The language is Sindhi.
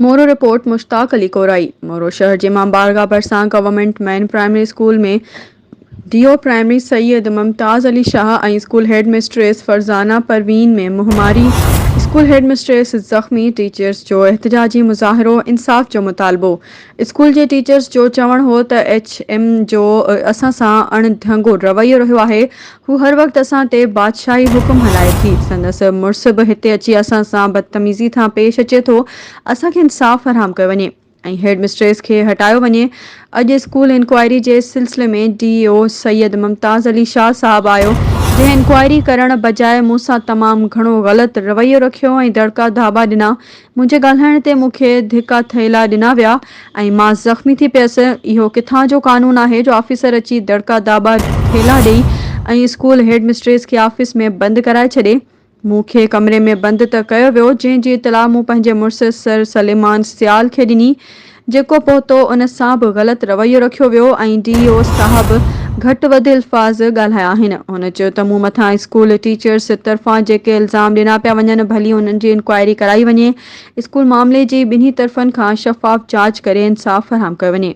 مورو، رپورٽ، مشتاق علي ڪورائي، مورو شهر جي امام بارگاهه ڀرسان government main primary school ۾ D O primary Syed Mumtaz Ali Shah ۽ school head mistress Farzana Parveen ۾ منهن ماري، اسڪول هيڊ مسٽريس زخمي، ٽيچرز جو احتجاجي مظاهرو، انصاف جو مطالبو، اسڪول جي ٽيچرز جو چوڻ هو ته ايڇ ايم جو اسان سان اڻ ڍنگو رويو رهيو آهي، هو هر وقت اسان تي بادشاهي حڪم هلائي ٿي، سندس مڙس به هتي اچي اسان سان بدتميزي ٿان پيش اچي ٿو، اسان کي انصاف فراهم ڪيو وڃي ۽ هيڊ مسٽريس کي هٽايو وڃي، اڄ اسڪول انڪوائري جي سلسلي ۾ ڊي او سيد ممتاز علي شاهه صاحب آيو، جنهن انڪوائري ڪرڻ بجاء مون سان تمام گهڻو غلط رويو رکيو ۽ دڙڪا ڌاٻا ڏنا، منهنجي ڳالهائڻ تي مون کي ڌڪا ٿيلها ڏنا ويا ۽ مان زخمي ٿي پيس. اهو ڪٿان جو قانون آهي جو آفيسر اچي دڙڪا داٻا ٿيلها ڏئي ۽ اسڪول هيڊ مسٽريس کي آفيس ۾ بند ڪرائي ڇڏي. مون کي ڪمري ۾ بند ته ڪيو ويو، جنهن جي اطلاع مون پنهنجي مڙس سر سليمان سيال کي ڏني. جيڪو پهتو ان سان به غلط رويو رکيو ويو ۽ ڊي او صاحب گهٽ وڌ الفاظ ڳالهايا آهن. هن چيو ته مون مٿان اسڪول ٽيچرس طرفان جيڪي الزام ڏنا پيا وڃن ڀلي انهن جي انڪوائري ڪرائي وڃي، اسڪول معاملي جي ٻنهي طرفن کان شفاف جاچ ڪري انصاف فراهم ڪيو وڃي.